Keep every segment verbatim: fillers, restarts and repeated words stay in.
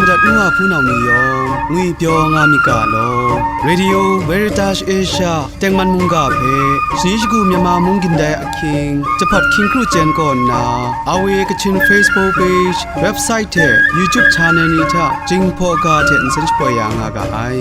Madat nu a hpunau ni yawng ngwipyaw nga myit ga law. Radio Veritas Asia tengman mungga hpe shani shagu Myanmar mung gindai ahkying, jahpawt hkying kru chyen kaw nna, R V A Kachin Facebook page, website hte YouTube channel ni hta Jinghpaw ga hte nsen shapoi ya nga ga ai.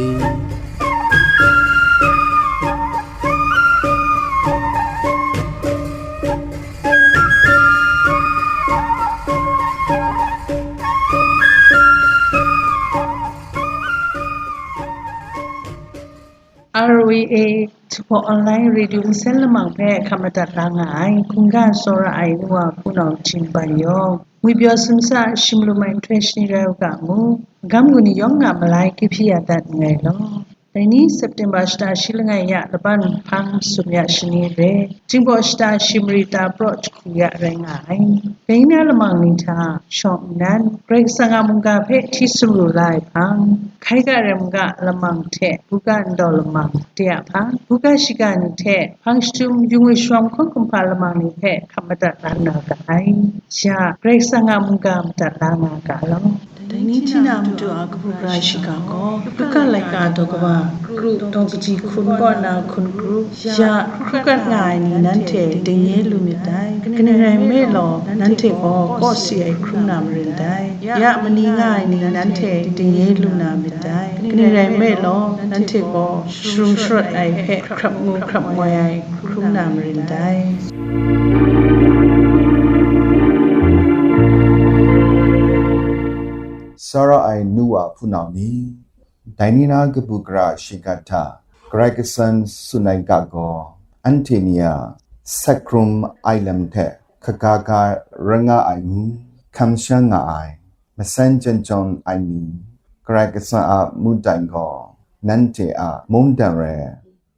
R V A Jahpaw Online Radio nsen lamang hpe hkap madat la nga ai, hkungga tsawra ai nu wa hpunau Jinghpaw yawng, ngwipyaw sumsa shim lu ai nhtoi shani rai u ga mu, gam gun yawng a malai kahpyi ya dat nngai law. Dai ni September shata shi langai ya laban hpang sum ya shani re, Jinghpaw shata shi mari ta praw jahku ya rai nga ai. Dai na lamang ni hta shawng nnan, Karai Kasang a mungga hpe hti sumru la ai hpang, hkai ga ram ga lamang hte buga ndau lamang de a hpang, buga shiga ni hte hpang shatum yu ngwi shawng hkun kumhpa lamang ni hpe hkap madat la na ga ai. Ya, Karai Kasang a mungga madat la nga ga law. Dai ni hti na matu a kabu gara shiga gaw, Luka laika daw kaba, kru daw kaji hkun kaw na hkun kru, ya hkru kat nga ai ni nanhte dingye lu myit dai. Kaning rai nme law, nanhte gaw kawsi ai hkrum na marin dai. Ya mani nga ai ni nanhte dingye lu na myit dai. Kaning rai nme law, nanhte gaw sharu sharawt ai hpe hkrap ngu hkrap moi ai hkrum na marin dai. Tsawra ai nu wa hpunau ni, dai ni na kabu gara shiga hta Karai Kasang tsun ai ga gaw, anhte ni a sat hkrum ai lam hte hkaga ga rai nga ai ngu, kamsham nga ai, matsan jangjawn ai ni, Karai Kasang a mungdan gaw nanhte a mungdan rai,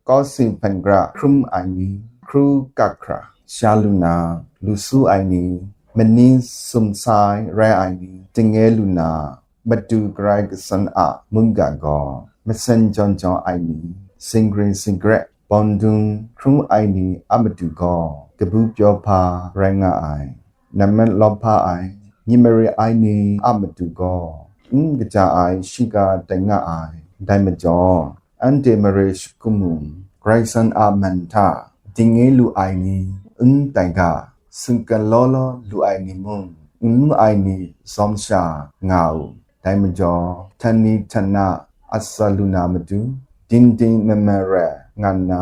kawsi hpan gara hkrum ai ni, hkru kat hkra sha lu na, lu su ai ni, mani sumsa ai rai ai ni, dingye lu na, Madu Karai Kasang a mungga gaw, matsan jawng jawng ai ni, singri singret, bawng dung hkrum ai ni a matu gaw, kabu pyaw hpa rai nga ai, nammat lawm hpa ai, myit mare ai ni a matu gaw, n kaja ai shiga tai nga ai. Dai majaw, anhte mare shagu mung, Karai Kasang a man hta dingnge lu ai ni n tai ga, singkan law law lu ai ni mung, n lu ai ni zawng sha nga u. Dai majaw, htan ni htan na atsa lu na matu, dingding maman rai nga nna,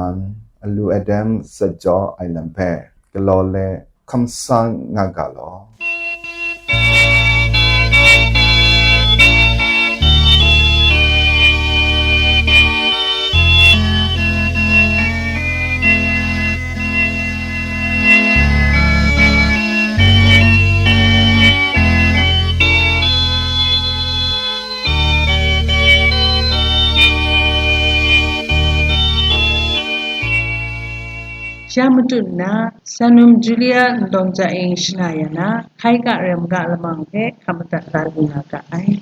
alu adan zatjaw ai lam hpe galaw let, hkam sa nga ga law. Ya matut nna, Sanum Julia Ndawng Ja E shana ya na, hkai ga ram ga lamang hpe hkam madat la lu na ga ai.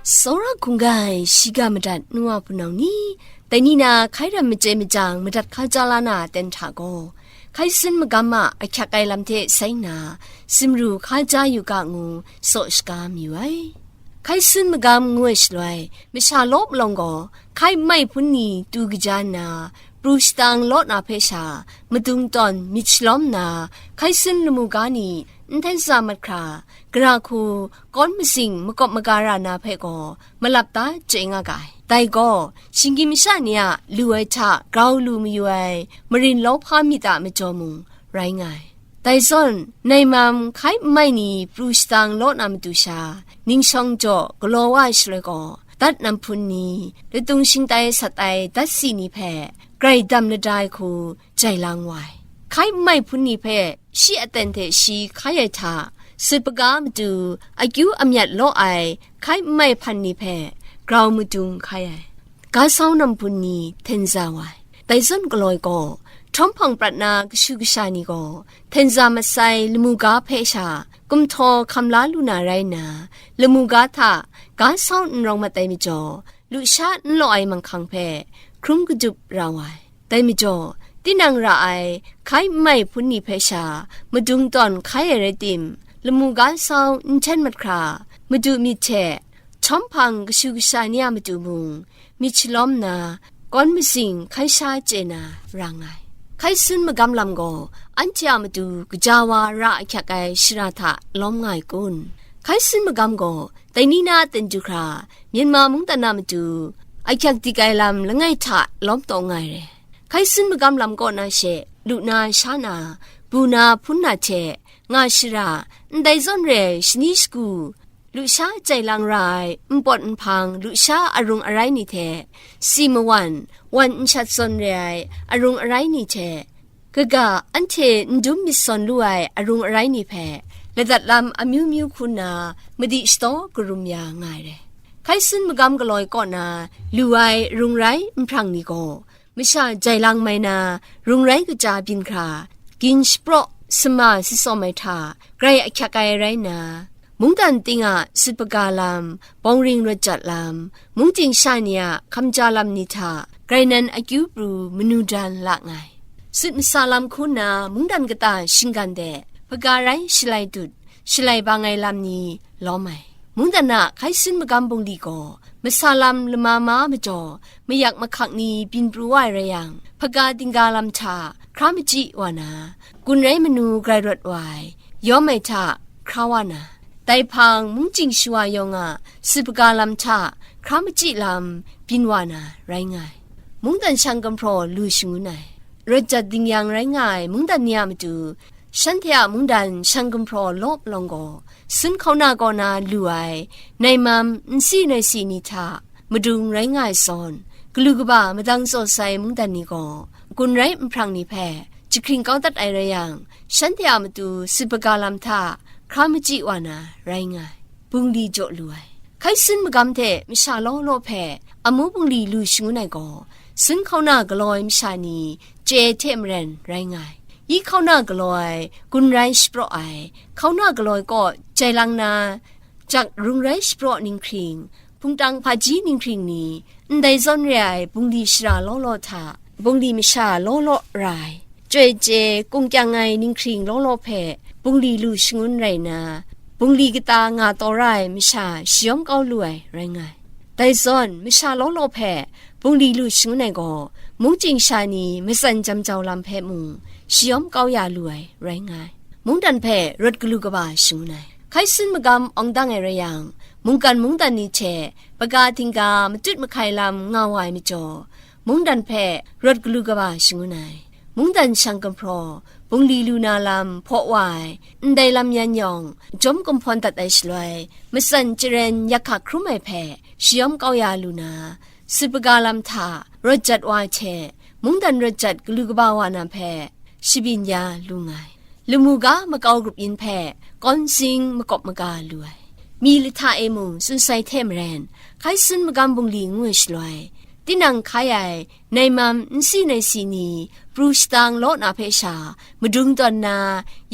Tsawra hkungga ai shiga madat nu wa hpunau ni, dai ni na hkai ram machye machyang madat hkaja la na aten hta gaw, hkai sun magam a ahkyak ai lam hte sai nna, simru hkaja yu ga ngu tsaw shaga mayu ai. Hkai sun magam ngu ai shaloi, masha law palawng gaw, hkai mai hpun ni tu kaja nna, pru shatang law na hpe sha, madung tawn myit shalawm nna, hkai sun lamu ga ni n hten sa mat hkra, gara hku, kawn masing makawp magara na hpe gaw malap ta chye nga ga ai. Dai gaw, shinggyim masha ni a lu ai hta grau lu mayu ai marin lawhpa myit a majaw mung rai nga ai. Dai zawn, naimam hkai n mai ni pru shatang law na matu sha, ningshawng jaw galaw wa ai shaloi gaw, dat nam hpun ni, latung shingtai sat ai datsi ni hpe grai dam lada ai hku jai lang wa ai. Hkai n mai hpun ni hpe shi aten hte shi hkai ai hta, sut paga matu akyu amyat law ai hkai n mai hpan ni hpe grau madung hkai ai. Ga sau nam hpun ni hten za wa ai. Dai zawn galoi gaw, Htawm hpang prat na kashu kasha ni gaw, htenza masai lamu ga hpe sha kumhtaw hkam la lu na rai nna, lamu ga hta ga sau n rawng mat ai majaw, lusha n law ai manghkang hpe hkrum kadup ra wa ai. Dai majaw, tinang ra ai hkai n mai hpun ni hpe sha madung tawn hkai ai rai tim, lamu ga sau n hten mat hkra, madu myit hte, htawm hpang kashu kasha ni a matu mung, myit shalawm nna, kawn mazing hkai sha chye na ra nga ai. Hkai sun magam lam gaw, anhte a matu gaja wa ra ahkyak ai shara hta lawm nga ai kun? Hkai sun magam gaw, dai ni na a ten du hkra, Myanmar mungdan na matu, ahkyak dik ai lam langai hta lawm taw nga ai re. Hkai sun magam lam kaw na she, lu na sha na, bu na hpun na hte, nga shara, ndai zawn re ai shani shagu, lusha jai lang ra ai npawt nhpang lusha arung arai ni hte, si mawan, wan nshat zawn re ai arung arai ni hte, kaga anhte n dum myit sawn lu ai arung arai ni hpe, ladat lam amyu myu hku nna madi shadaw karum ya nga ai re. Hkai sun magam galoi kaw na lu ai rung rai nhprang ni gaw, masha jai lang mai na, rung rai kaja byin hkra, gin shapraw, sama sitsawm ai hta, grai ahkyak ai rai nna, mungdan ting a sutpaga lam, bawng ring rawt jat lam, mungchying sha ni a hkamja lam ni hta, grai nan akyu pru manu dan la nga ai. Sut masa lam hku nna mungdan kata shinggan de, hpaga rai shalai dut, shalai bang ai lam ni lawm ai. Mungdan a hkai sun magam bungli gaw, masa lam lama ma majaw, mayak mahkak ni byin pru wa ai rai yang, hpaga dingga lam hta hkra machyi wa na, gun rai manu grai rawt wa ai, yawm ai hta hkra wa na, dai hpang mungchying shawa yawng a sutpaga lam hta hkra machyi lam byin wa na rai nga ai. Mungdan shang gumhpraw lu shangun ai. Rawt jat ding yang rai nga ai mungdan ni a matu, shanhte a mungdan shang gumhpraw law palawng gaw, sun hkauna kaw na lu ai, naimam nsi naisi ni hta, madung rai nga ai zawn, galu kaba madang tsaw sai mungdan ni gaw, gun rai nhprang ni hpe, jahkring kau dat ai rai yang, shanhte a matu sutpaga lam hta hkra machyi wa na rai nga ai. Bungli jaw lu ai. Hkai sun magam hte masha law law hpe amu bungli lu shangun ai gaw, sun hkauna galaw ai masha ni chye ai hte maren rai nga ai. Yi hkauna galaw ai, gun rai shapraw ai, hkauna galaw ai kaw jai lang na, jak rung rai shapraw ninghkring, hpungtang hpaji ninghkring ni, ndai zawn re ai bungli shara law law hta, bungli masha law law ra ai, chyoi chye, kungkyang ai ninghkring law law hpe bungli lu shangun rai nna, bungli kata nga taw ra ai masha shayawm kau lu ai rai nga ai. Dai zawn, masha law law hpe bungli lu shangun ai gaw, mungchying sha ni matsan jam jau lam hpe mung shayawm kau ya lu ai rai nga ai. Mungdan hpe rawt galu kaba shangun ai. Hkai sun magam awng dang ai rai yang, mungkan mungdan ni hte hpaga htingga matut mahkai lam nga wa ai majaw, mungdan hpe rawt galu kaba shangun ai. Mungdan shang gumhpraw, bungli lu na lam hpaw wa ai, ndai lam yan yawng, jawm kumhpawn dat ai shaloi, matsan charen yak hkak hkrum ai hpe shayawm kau ya lu na, sutpaga lam hta rawt jat wa ai hte, mungdan rawt jat galu kaba wa na hpe shabyin ya lu nga ai. Lamu ga makau grup yin hpe kawn zing makawp maga lu ai. Mi lahta e mung tsun sai hte maren, hkai sun magam bungli ngu ai shaloi, tinang hkai ai naimam nsi naisi ni pru shatang law na hpe sha, madung tawn na,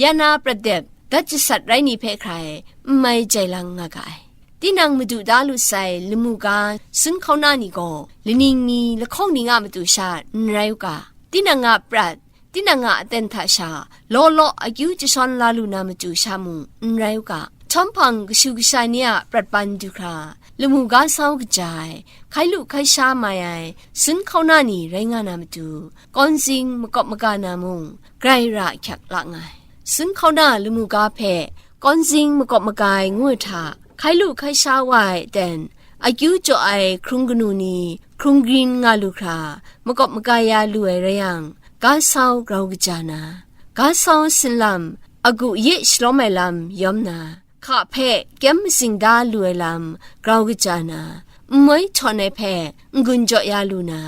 ya na prat dep, dat jasat rai ni hpe hkrai, n mai jai lang nga ga ai. Tinang madu da lu sai lamu ga sun hkauna ni gaw, laning ni lahkawng ning a matu sha n rai u ga, tinang a prat, tinang a aten hta sha, law law akyu jashawn la lu na matu sha mung n rai u ga, htawm hpang kashu kasha ni a prat ban du hkra, lamu ga sau kaja ai, hkai lu hkai sha mai ai, sun hkauna ni rai nga na matu, kawn zing makawp maga na mung, grai ra ahkyak la nga ai. Sun hkauna lamu ga hpe kawn zing makawp maga ai ngu ai hta, hkai lu hkai sha wa ai aten, akyu jaw ai hkrung kanu ni hkrung grin nga lu hkra, makawp maga ya lu ai rai yang, ga sau grau kaja na, ga sau sinlam, agu ye shalawm ai lam yawm na, hka hpe kyem mazing da lu ai lam grau kaja na, nmoi htawn ai hpe n-gun jaw ya lu na,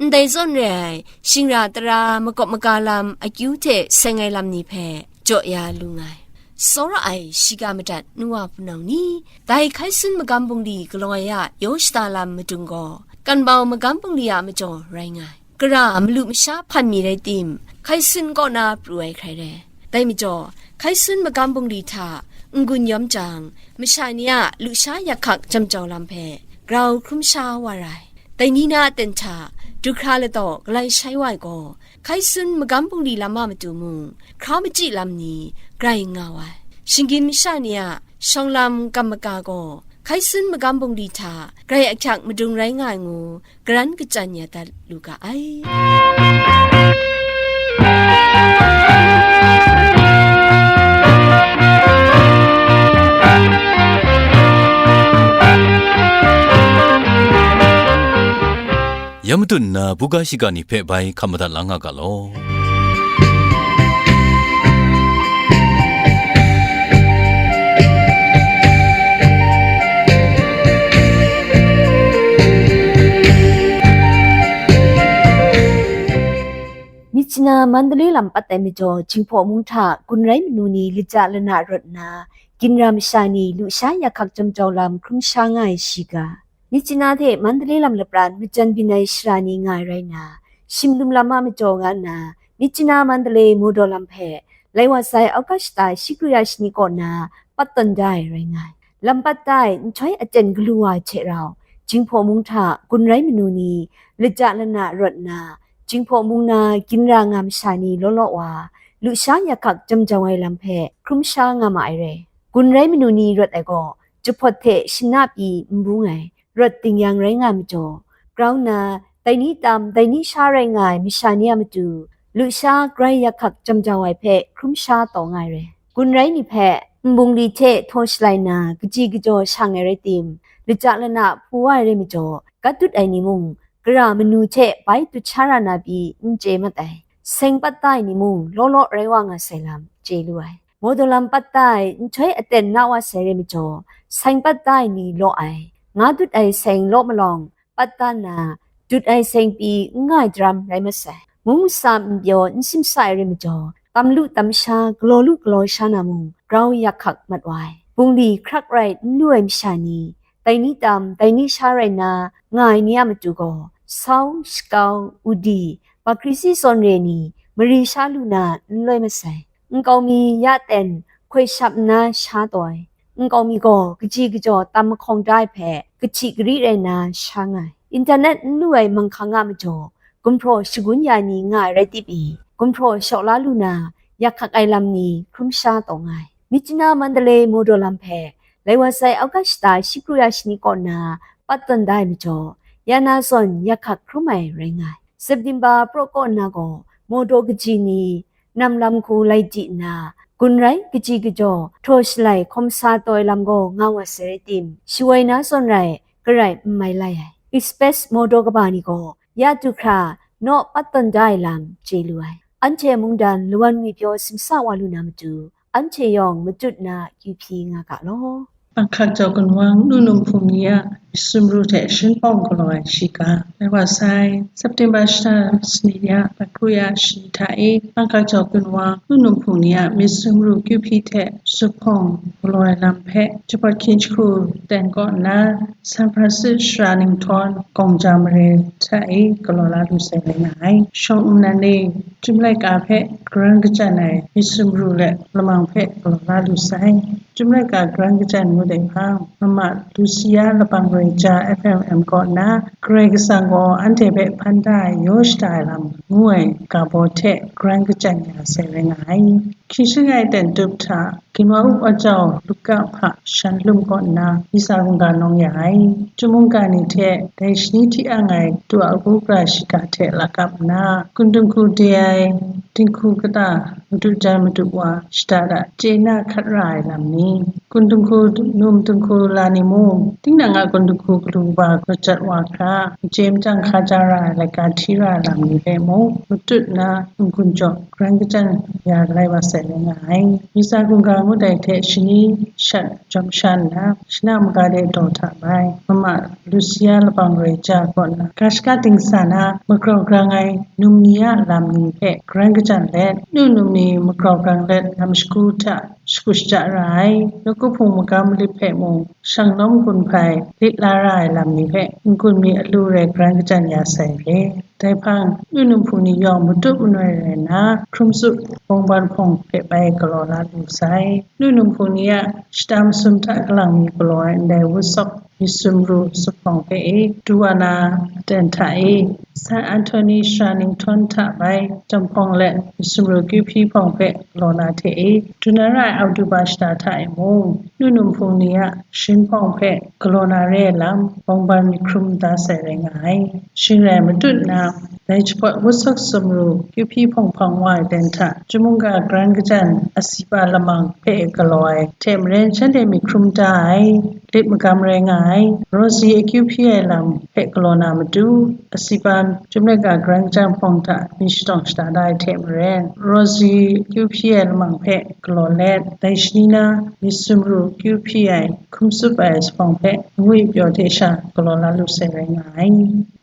ndai zawn re ai shingra tara makawp maga lam akyu hte seng ai lam ni hpe jaw ya lu nga ai. Tsawra ai shiga madat nu wa hpunau ni, dai hkai sun magam bungli galaw ai a yaw shada lam madung gaw, kanbau magam bungli a majaw rai nga ai. gara a malu masha hpan mi rai tim, hkai sun kaw na pru ai hkrai re. Dai majaw, hkai sun magam bungli hta n-gun yawm jang, masha ni a lusha yakhak jamjau lam hpe grau hkrum sha wa rai. Dai ni na a ten hta, du hkra ladaw galai shai wa ai gaw, hkai sun magam bungli lam a matu mung, hkra machyi lam ni grai nga wa ai. Shinggyim masha ni a shawng lam kam maga gaw, hkai sun magam bungli hta grai ahkyak madung rai nga ai ngu, garan kachyan ya dat lu ga ai. Ya matut nna, buga shiga ni hpe bai hkap madat la nga ga law. Myitkyina Mandalay lam pat ai majaw, Jinghpaw mung hta gun rai manu ni laja lana rawt nna, ginra masha ni lusha yakhak jamjau lam hkrum sha nga ai shiga. Myitkyina hte Mandalay lam lapran majan byin ai shara ni nga ai rai nna, shimlum lam a majaw nga nna, Myitkyina Mandalay Mawdaw lam hpe lai wa sai August shata shi kru ya shani kaw na pat tawn da ai rai nga ai. Lam pat da ai nhtoi aten galu wa ai hte rau, Jinghpaw mung hta gun rai manu ni laja lana rawt nna, Jinghpaw mung na ginra nga masha ni law law wa, lusha yakhak jamjau ai lam hpe hkrum sha nga ma ai re. Gun rai manu ni rawt ai gaw, jahpawt hte shana pyi n bung ai, rawt ding yang rai nga ai majaw, grau nna, dai ni tam, dai ni sha rai nga ai masha ni a matu, lusha grai yakhak jamjau ai hpe hkrum sha taw nga ai re. Gun rai ni hpe, nbungli hte htaw shalai nna, kaji kajaw shang ai rai tim, laja lana hpu wa ai rai majaw, gat dut ai ni mung, gara manu hte bai dut sha ra na pyi n chye mat ai. Seng pat da ai ni mung, law law rai wa nga sai lam, chye lu ai. Mawdaw lam pat da ai nhtoi aten na wa sai re majaw, seng pat da ai ni law ai, nga dut ai seng law malawng, pat da nna, dut ai seng pyi n nga ai daram rai masai. Mung masam n pyaw n simsa ai re majaw, tam lu tam sha, galaw lu galaw sha na mung, grau yakhak mat wa ai. Bungli hkrak rai n lu ai masha ni, dai ni tam, dai ni sha rai nna, nga ai ni a matu gaw, sau, shakau, udi, bakri si zawn re ni, mari sha lu na n loi masai. Nkau mi ya ten hkoi shap nna sha taw ai. Nkau mi gaw kaji kajaw tam mahkawng da ai hpe, kahti gari rai nna sha nga ai. Internet n lu ai manghkang a majaw, gumhpraw shagun ya ni nga ai rai tim i, gumhpraw shaw la lu na, yakhak ai lam ni hkrum sha taw nga ai. Myitkyina Mandalay Mawdaw lam hpe, lai wa sai August shata shi kru ya shani kaw na pat tawn da ai majaw, ya na zawn yakhak hkrum ai rai nga ai. September praw kaw na gaw, Mawdaw kaji ni, nam lam hku lai di nna, gun rai kaji kajaw htaw shalai hkawm sa taw ai lam gaw nga wa sai rai tim, shawoi na zawn rai garai n mai lai ai. Express Mawdaw kaba ni gaw, ya du hkra naw pat tawn da ai lam chye lu ai. Anhte mungdan lawan ngwi pyaw simsa wa lu na matu, anhte yawng matut na akyu hpyi nga ga law. Ahkak jaw gunwang, nu num hpung ni a myit sumru hte shin pawng galaw ai shiga. Lai wa sai, September shata sani ya, bat kru ya shani hta e, ahkak jaw gunwang, nu num hpung ni a myit sumru kyu hpyi hte zuphpawng galaw ai lam hpe, jahpawt hkying jahku ten kaw nna, San Francisco shara ninghtawng gawng ja mare hta e galaw la lu sai rai nga ai. Shawng nnan e, Chyum laika hpe karan kachyan ai myit sumru let lamang hpe galaw la lu sai. Chyum laika karan kachyan ngut ai hpang, Mama Lucia Lapang Roi Ja F M M kaw na, Karai Kasang gaw anhte hpe hpan da ai yaw shada ai lam ngu ai ga baw hte karan kachyan ya sai rai nga ai. Hkying shangai ten tup hta, Ginwa Up Wajau Luka hpa Shan Lum kaw nna, Visa hkungga nawng ya ai. Chyum mungga ni hte dai shani hti ang ai Madu a agu gara shiga hte lakap nna, Kun Dinghku de ai dinghku kata madu jan madu wa shada da chye na hkat ra ai lam ni, Kun Dinghku num dinghku la ni mung, tinang a Kun Dinghku galu kaba gawjat wa hkra, machye machyang hkaja ra ai laika hti ra ai lam ni hpe mung, matut nna n-gun jaw, karan kachyan ya lai wa sai rai nga ai. Visa hkungga ngut ai hte shani shat jawm sha nna, shana maga de daw hta bai, Mama Lucia Lapang Roi Ja kaw na, ga shaka dingsa na magrau grang ai num ni a lam ni hpe karan kachyan let, nu num ni magrau grang let lam shagu hta shagu shaja ra ai. Nawku Hpung magam lit hpe mung, shang lawm gun hpai lit la ra ai lam ni hpe n-gun mi alu rai karan kajan ya sai re. Dai hpang, Nnu Num Hpung ni yawng matut manoi rai nna, hkrum tsup bawng ban hpawng hpe bai galaw la lu sai. Nnu Num Hpung ni a shata masum hta kalang mi galaw ai ndai wut sawk myit sumru zuphpawng hpe e, Duwana ten hta e, San Anthony Shanington hta bai, Jamhpawng let myit sumru kyu hpyi hpawng hpe galaw na hte e, dun na ra ai Oktoba shata hta e mung, Nnu Num Hpung ni a sharin hpawng hpe galaw na re ai lam, bawng ban myit hkrum da sai rai nga ai. Shing rai matut nna, dai jahpawt wut sawk sumru kyu hpyi hpawng hpang wa ai ten hta, Chyum mungga karan kajan a sipa lamang hpe galaw ai hte maren, shanhte myit hkrum da ai lit magam rai nga ai. Rosie akyu hpyi ai lam hpe galaw na matu, a sipa Chyum laika karan kajan hpawng hta myit shadawng shada da ai hte maren, Rosie akyu hpyi ai lamang hpe galaw let, dai shani na myit sumru kyu hpyi ai hkrum tsup ai zuphpawng hpe ngwi pyaw hte sha galaw la lu sai rai nga ai.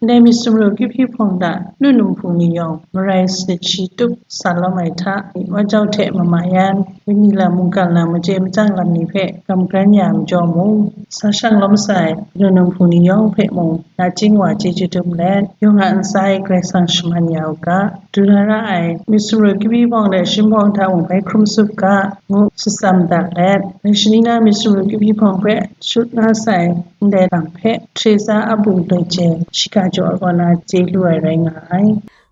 Ndai myit sumru kyu hpyi hpawng hta Nnu Num Hpung ni yawng marai sanit shi tup sa lawm ai hta, wa jau hte mama yan, wenyi lam, mungkan lam, machye machyang lam ni hpe gam karen ya ai majaw mung, sa shang lawm sai Nnu Num Hpung ni yawng hpe mung, nachying wa chyeju dum let, yawng a ntsa e Karai Kasang shaman ya u ga, dun na ra ai myit sumru kyu hpyi hpawng let sharin hpawng hta mung bai hkrum tsup ga, ngu tsutsam dat let, dai shani na myit sumru kyu hpyi hpawng hpe shut na sai ndai lam hpe Teresa a bu loi chye shiga jaw ai kaw na chye lu ai rai nga ai.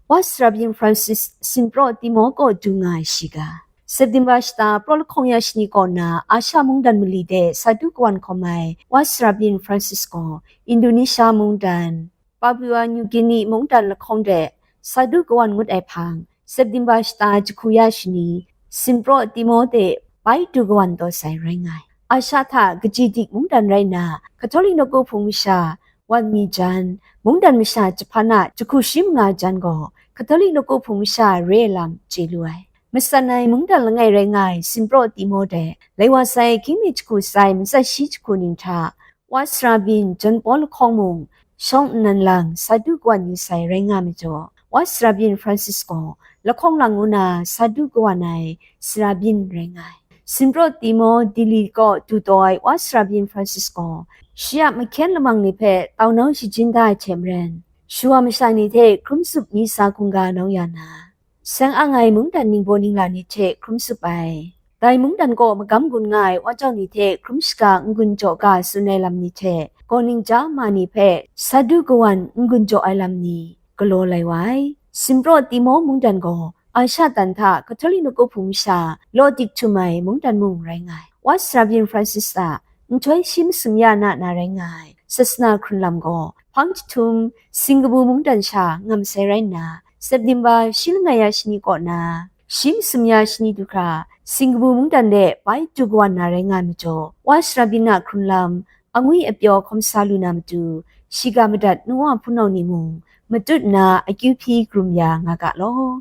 Wa Sarabyin Francis Sinpraw Timo kaw du nga ai shiga. September shata praw lahkawng ya shani kaw na Asha mungdan mali de sa du kawan hkawm ai Wa Sarabyin Francis gaw Indonesia mungdan, Papua New Guinea mungdan lahkawng de sa du kawan ngut ai hpang, September shata jahku ya shani, Sinpraw Timo de bai du kawan taw sai rai nga ai. Asha hta kaji dik mungdan rai nna, Katolik nawku hpung masha wan mi jan, mungdan masha jahpan a jahku shi manga jan gaw, Katolik nawku hpung masha re ai lam chye lu ai. Matsan ai mungdan langai rai nga ai Sinpraw Timo de, lai wa sai hkying mi jahku sai matsat shi jahku ning hta, Wa Sarabyin John Paul lahkawng mung shawng nnan lang sa du kawan yu sai rai nga ai majaw, Wa Sarabyin Francis gaw lahkawng lang ngu na sa du kawan ai Sarabyin rai nga ai. Sinpraw Timo Dili kaw du taw ai Wa Sarabyin Francis gaw, shi a mahkyen lamang ni hpe tau nau shajin da ai hte maren, shawa masha ni hte hkrum tsup mi sa hkungga nau ya na, seng ang ai mungdan ningbaw ningla ni hte hkrum tsup ai. Dai mungdan kaw magam gun nga ai wa jau ni hte hkrum shaga n-gun jaw ga tsun ai lam ni hte, kaw ningja ma ni hpe sa du kawan n-gun jaw ai lam ni galaw lai wa ai. Sinpraw Timo mungdan gaw Asha dan hta Katolik nawku hpung masha law dik htum ai mungdan mung rai nga ai. Wa Sarabyin Francis a nhtoi shi masum ya na na rai nga ai sasana hkrun lam gaw hpang jahtum Singkabu mungdan sha ngam sai rai nna, September shi langai ya shani kaw na, shi masum ya shani du hkra, Singkabu mungdan de bai du kawan na rai nga ai majaw, Wa Sarabyin a hkrun lam, angwi apyaw hkawm sa lu na matu, shiga madat nu wa hpunau ni mung, matut nna akyu hpyi karum ya nga ga law.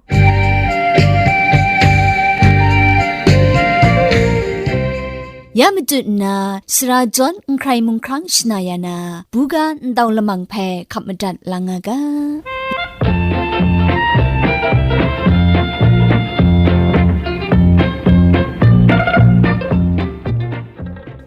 Ya matut nna, sara jawn n hkrai mung hkrang shana ya na, buga ndau lamang hpe hkap madat lang nga ga.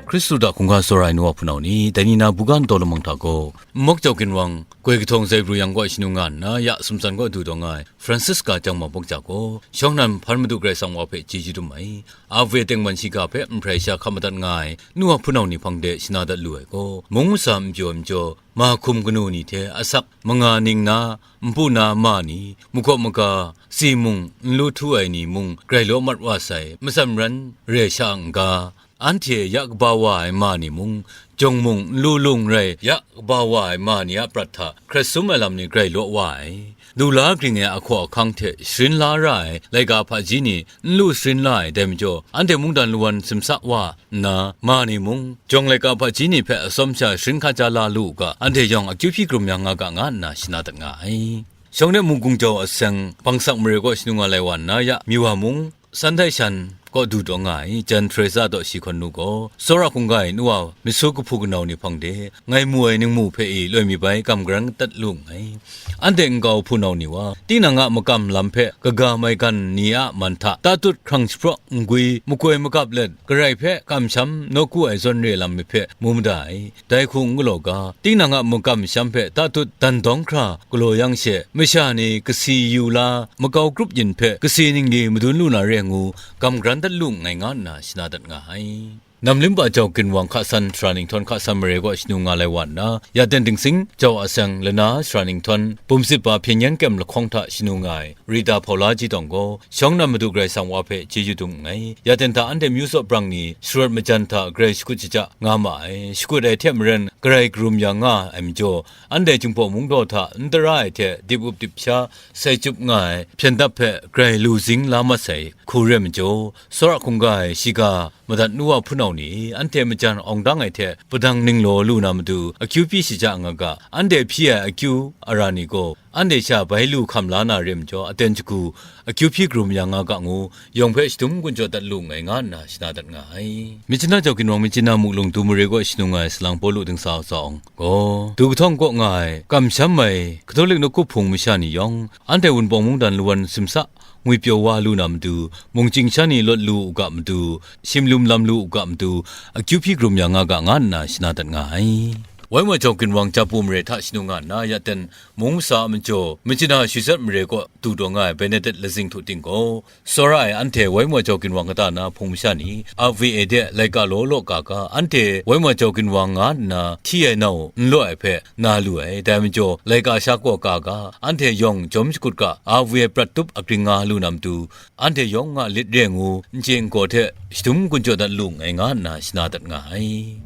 Hkristu hta hkungga tsawra ai nu wa hpunau ni, dai ni na buga ndau lamang hta gaw, Nmawk Jau Ginwang, Goi Kahtawng Zai Pru Yang kaw shanu nga nna, ya sumtsan kaw du taw nga ai, Francisca Jangma Bawk Ja gaw, shawng nnan hpan Madu Karai Kasang wa hpe chyeju dum ai. Ave tengman shiga hpe nhprai sha hkap madat nga ai, nu wa hpunau ni hpang de shana dat lu ai gaw, mung masa n pyaw n jaw, ma hkum kanu ni hte asak manga ning na, npu na ma ni, mahkaw maga, si mung, n lu htu ai ni mung, grai law mat wa sai, matsan maran re sha n ga, anhte ya kaba wa ai ma ni mung, jawng mung, n lu lung rai ya kaba wa ai ma ni a prat hta hkrat sum ai lam ni grai law wa ai. Lu la gring ai ahkaw ahkang hte sharin la ra ai laika hpaji ni n lu sharin la ai, dai majaw, anhte mungdan lawan simsa wa nna, ma ni mung, jawng laika hpaji ni hpe atsawm sha sharin hkaja la lu u ga, anhte yawng akyu hpyi karum ya nga ga, nga nna shana dat nga ai. Shawng de mung gung jau aseng, bangsak mare kaw shanu nga lai wa nna ya, Miwa mung, San dai shan, kaw du taw nga ai, jan Teresa Dawshi Hkawn Nu gaw, Sora hkungga e nu wa masu kahpu kanau ni hpang de, ngai mu ai ningmu hpe i loi mi bai kam garan tat lu nngai. Anhte nkau hpunau ni wa, tinang a makam lam hpe kaga maigan ni a man hta tatut hkrang shapraw ngwi makoi makap let, garai hpe kamsham nawku ai zawn re lam mi hpe mu mada ai. Dai hku n galaw ga, tinang a makam sham hpe tatut dan dawng hkra galaw yang she, masha ni kasi yu la, makau grup yin hpe kasi ningli madun lu na re ngu, kam garan dat lu nngai nga nna shana dat nga ai. Namlimpa Jau Ginwang hka san, Sara Ninghtawng hka san mare kaw shanu nga lai wa nna, ya ten dingsing Jau Aseng lana Sara Ninghtawng, bumsit ba hpyen yan kem lahkawng hta shanu nga ai, Rita Hpaula Ji Tawng gaw, shawng na Madu Karai Kasang wa hpe chyeju dum nngai. Ya ten hta anhte myu tsaw brang ni sharawt majan hta grai shakut shaja nga ma ai. Shakut ai hte maren, grai karum ya nga ai majaw, anhte Jinghpaw Mungdaw hta n tara ai hte dip up dip sha sai chyup nga ai hpyen dap hpe grai lu zing la mat sai hku re majaw, Sora hkungga e shiga madat nu wa hpunau ni, anhte majan awng dang ai hte padang ninglaw lu na matu, akyu hpyi shaja nga ga, anhte hpyi ai akyu ara ni gaw, anhte sha bai lu hkam la na re majaw, aten shagu, akyu hpyi karum ya nga ga ngu, yawng hpe shadum gun jaw dat lu nngai nga nna shana dat nga ai. Myitkyina Jau Ginwang, Myitkyina Muklung du mare kaw shanu nga ai salang Pawlu dingsa atsawng gaw, du kahtawng kaw nga ai, kamsham ai, Katolik nawku hpung masha ni yawng, anhte Wunpawng mungdan lawan simsa, ngwipyaw wa lu na matu, mungchying sha ni lawt lu u ga matu, shimlum lam lu u ga matu, akyu hpyi karum ya nga ga nga nna shana dat nga ai. Waimaw Jau Ginwang Japu mare hta shanu nga nna, ya ten mung masa a majaw, Myitkyina Shizat mare kaw du taw nga ai Benedict Lazing Htu Ting gaw, sawra ai anhte Waimaw Jau Ginwang kata na hpung masha ni, R V A de laika law law ka ga, anhte Waimaw Jau Ginwang nga nna hti ai nau n law ai hpe na lu ai. Dai majaw, laika sha kaw ka ga, anhte yawng jawm shakut ga, R V A prat tup agring nga lu na matu, anhte yawng nga lit re ngu, n chye n gaw hte shadum gun jaw dat lu nngai nga nna shana dat nga ai.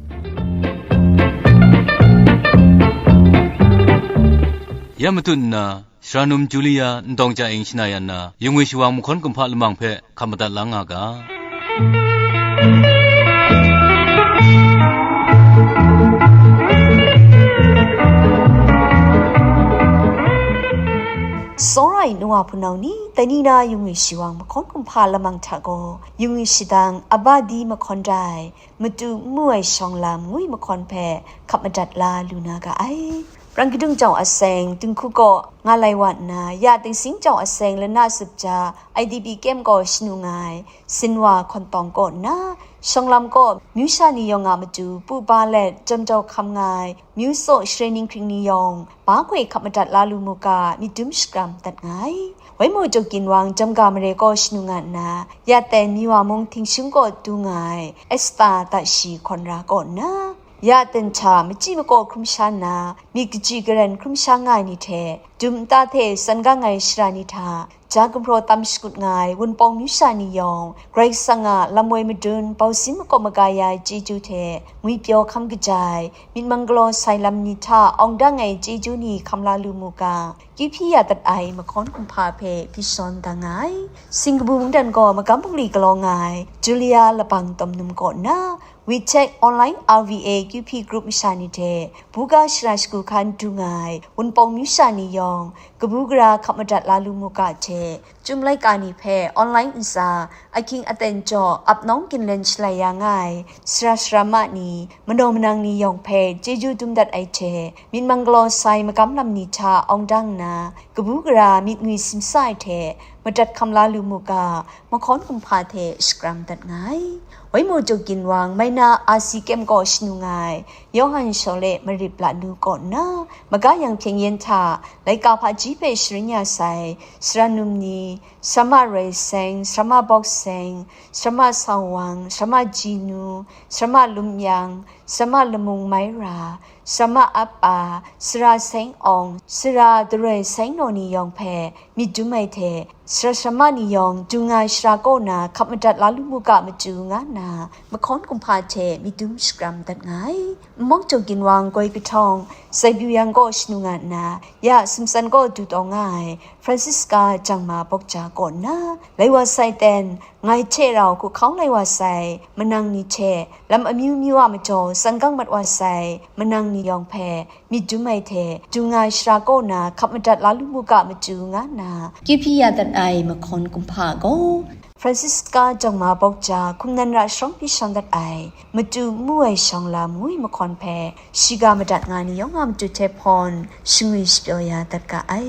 Ya matut nna, Sara num Julia Ntawng Ca Ing shana yan na, yungwi shawang mahkawn kumhpa lamang hpe hkap madat la nga ga. Sawra ai nu wa hpunau ni, dai ni na yungwi shawang mahkawn kumhpa lamang hta gaw, yungwi shadang Abadi mahkawn dai, matu n mu ai shawng lam ngwi mahkawn hpe hkap madat la lu na ga ai. Prang kadung jau aseng, dinghku kaw nga lai wa nna, ya dingsing jau aseng lana sup ja, I D P kem kaw shanu nga ai, Sinwa hkawntawng kaw nna, shawng lam kaw myu sha ni yawng a matu pu ba let jam jau hkam nga ai, myu tsaw share ninghkring ni yawng, ba hkoi hkap madat la lu mu ga, myit dum shakram dat nga ai. Waimaw Jaw Ginwang Jamga mare kaw shanu nga nna, ya ten Miwa mung Htingshung kaw du nga ai, Esta Dashi hkawn ra kaw nna, ya ten hta machyi makaw hkrum sha nna, myit kachyi karen hkrum sha nga ai ni hte, dum nta hte san gang ai shara ni hta, ja gumhpraw tam shakut nga ai Wunpawng myu sha ni yawng, Karai Kasang a lam woi madun bausin makawp maga ya ai chyeju hte, ngwipyaw hkam kaja ai, myit mang galaw sai lam ni hta awng dang ai chyeju ni hkam la lu mu ga, kyu hpyi ya dat ai mahkawn kumhpa hpe hpyi shawn da nga ai. Singkabu mungdan gaw magam bungli galaw nga ai Julia Labang Tawm Num kaw nna, WeChat online R V A Q P group masha ni hte, buga shara shagu hkan du nga ai Wunpawng myu sha ni yawng, kabu gara hkap madat la lu mu ga hte, Chyum laika ni hpe online ntsa, ahkying aten jaw ap nawng ginlen shalai ya nga ai sara sarama ni, manaw manang ni yawng hpe chyeju dum dat ai hte, myit mang galaw sai magam lam ni hta awng dang nna, kabu gara myit ngwi simsa ai hte, madat hkam la lu mu ga, mahkawn kumhpa hte shakram dat nga ai. Waimaw Jaw Ginwang, Maina R C kem kaw shanu nga ai, Yawhan Shawle Marip Lanu kaw nna, maga yang hpyen yen hta, laika hpaji hpe sharin ya sai, sara num ni, Sarama Roi Seng, Sarama Bawk Seng, Sarama Sawang, Sarama Jinu, Sarama Lumyang, Sarama Lamung Maira, Sarama Apa, Sara Seng Awng, Sara Daroi Seng Naw ni yawng hpe myit dum ai hte, sara sarama ni yawng, du nga ai shara kaw na hkap madat la lu mu ga matu nga nna, mahkawn kumhpa hte myit dum shakram dat nga ai. Nmawk Jaw Ginwang Goi Kahtawng, Sai Byu Yang kaw shanu nga nna, ya Sumsan kaw du taw nga ai, Francisca Jangma Bawkja kaw nna, Laiwa Sai ten, ngai hte rau hku hkau lai wa sai, manang ni hte, lam amyu myu a majaw tsanggang mat wa sai, manang ni yawng hpe, myit dum ai hte, dung nga ai shara kaw na hkap madat la lu mu ga matu, nga nna, kyu hpyi ya dat ai mahkawn kumhpa gaw, Francisca Jawng Ma Bawk Ja hkum nan ra sharawng pyi shang dat ai, matu nmu ai shawng lam ngu ai mahkawn hpe, shiga madat nga ai ni yawng a matu hte hpawn, shangwi shapyaw ya dat ga ai.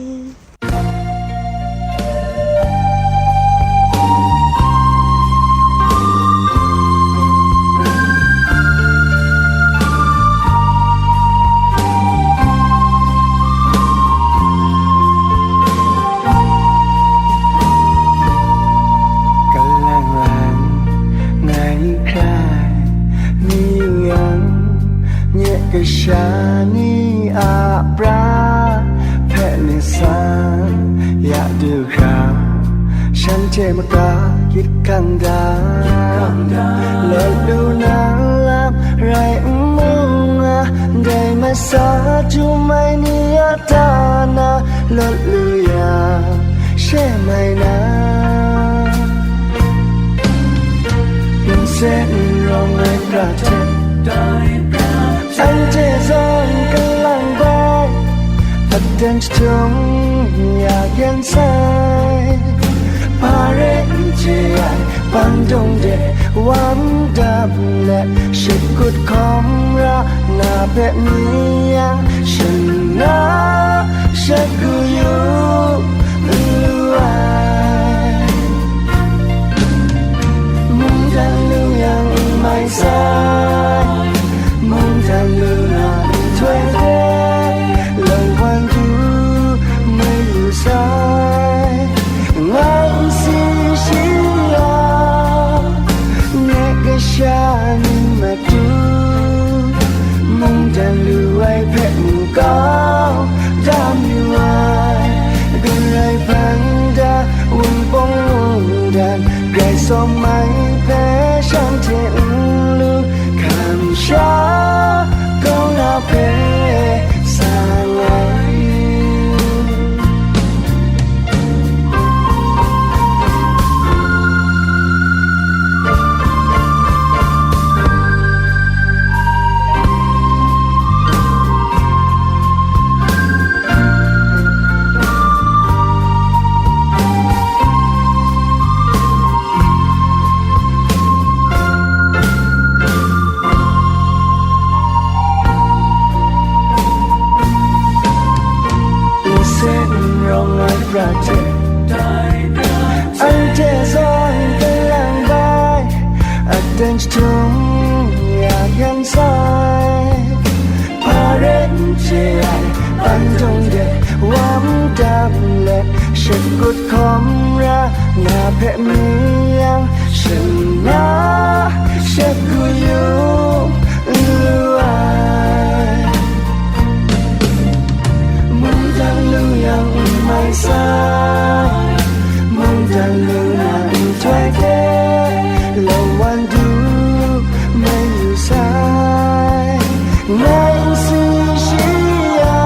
Kalang lang ngai hkrai, mi yu yang, nye kasha ni a pra hpe myit san ya du hkra, shanhte maka gyit hkang da. Lawt lu na lam rai n mu nga, dai masa jum ai ni a ta na lawt lu ya, she mai na. Nsen n rawng ai pra hte, anhte zawn kalang bai, aten jahtum ya kyan sai. Hpa rai n chye ai, pandung de wam dam let, shakut hkawm ra na hpe mi yang, shana shagu yu lu ai. Mungdan lu yang n mai sai, mungdan lu na nhtoi hte, lawng wan du mayu sai, ngai n si shi ya, nye kasha ni matu, mungdan lu ai hpe mu kau da mayu ai, Karai hpan da Wunpawng mungdan, Karai sawm ai hpe shanhte n lu, hkam sha kau na hpe sang ai. Nsen n rawng ai pra hte, anhte zawn kalang bai, aten jahtum ya kyan sai. Hpa rai n chye ai, pandung de wam dam let, shakut hkawm ra na hpe mi yang, shana shagu yu lu ai. Mungdan lu yang n mai sai, mungdan lu na nhtoi hte, lawng wan du mayu sai. Ngai n si shi ya,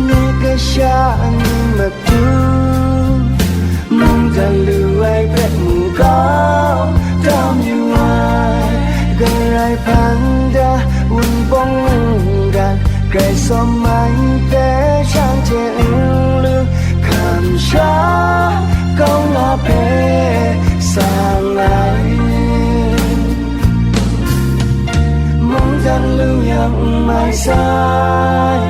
nye kasha ni matu, mungdan lu ai hpe mu kau da mayu ai, Karai hpan da Wunpawng mungdan, Karai sawm ai hpe shanhte n lu, hkam sha kau na hpe sang ai. Mungdan lu yang n mai sai,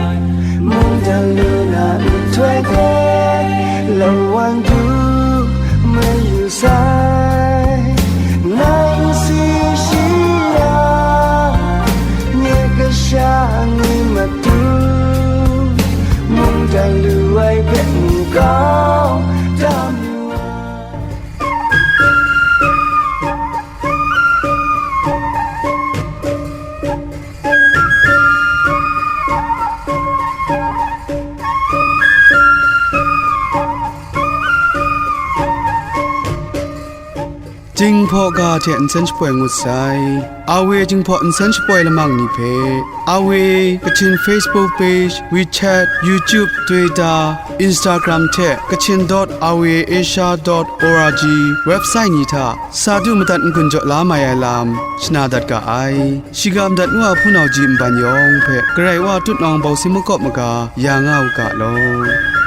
mungdan lu na nhtoi hte, lawng wan du mayu sai. Ngai n si shi ya, nye kasha ni matu, mungdan lu ai hpe mu kau da mayu ai. Hpaw ga hte nsen shapoi ngut sai. Awe Jinghpaw nsen shapoi lamang ni hpe, Awe Kachin Facebook page, WeChat, YouTube, Twitter, Instagram hte Kachin dot awe asia dot org website ni hta sa du madat n-gun jaw la mai ai lam shana dat ga ai. Shiga madat nu a hpunau ji nban yawng hpe Karai Wa tutnawng bawsing makawp maga ya nga u ga law.